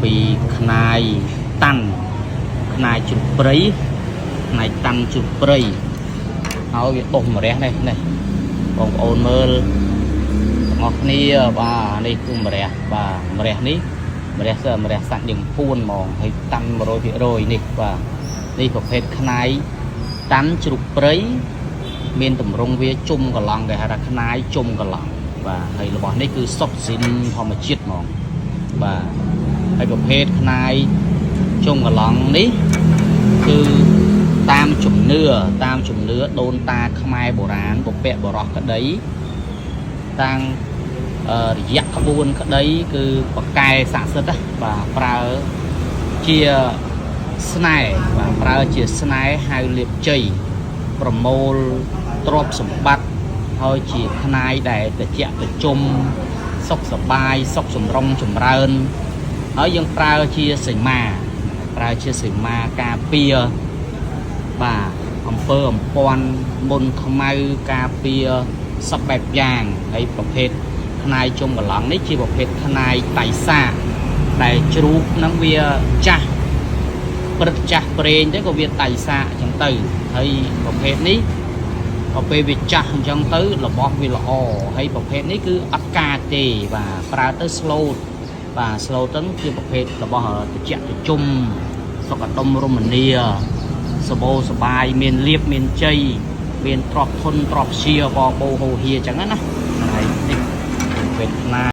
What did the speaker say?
ពីខ្នាយតាន់ខ្នាយជ្រូកព្រៃខ្នាយតាន់ជ្រូកព្រៃហើយវាដុះម្រះនេះនេះបងប្អូនមើលទាំងអស់គ្នាបាទនេះគឺម្រះបាទម្រះនេះម្រះសើម្រះសាច់យើងពួនហ្មងហើយតាន់100%នេះបាទនេះប្រភេទខ្នាយតាន់ជ្រូកព្រៃមានតម្រងវាជុំកន្លងគេហៅថាខ្នាយជុំកន្លងបាទហើយរបស់នេះគឺសុទ្ធស៊ីនធម្មជាតិហ្មងបាទហើយប្រភេទខ្នាយជុំកន្លងនេះគឺតាមជំនឿតាមជំនឿដូនតាខ្មែរបុរាណបុព្វបុរសក្តីតាំងរយៈក្បួនក្តីគឺបកែស័ក្តិសិទ្ធិណាបាទប្រើជាស្នេហ៍បាទប្រើជាស្នេហ៍ហៅលៀបជ័យប្រមូលទ្រព្យសម្បត្តិហើយជាខ្នាយដែលតិចប្រជុំសុខសប្បាយសុខចម្រុងចម្រើន ហើយយើងប្រើជាសីមាប្រើជាសីមាការពារបាទអំពើអំព័ន្ធមុនខ្មៅការពារសពបែបយ៉ាងហើយប្រភេទខ្នាយជុំកន្លងនេះជាប្រភេទខ្នាយតៃសាកដែលជ្រូកហ្នឹងវាចាស់ព្រឹកចាស់ប្រេងទៅក៏វាតៃសាកអញ្ចឹងទៅហើយប្រភេទនេះដល់ពេលវាចាស់អញ្ចឹងទៅរបស់វាល្អហើយប្រភេទនេះគឺអត់កាចទេបាទប្រើទៅ slow បាទ slow ទៅជាប្រភេទរបស់តិចតិជុំសុខដុមរមនាសបោសបាយមានលៀបមានជ័យមានទ្រព្យធនទ្រព្យជាបបោហោហៀអញ្ចឹងណាហ្នឹងហើយនេះប្រភេទខ្នា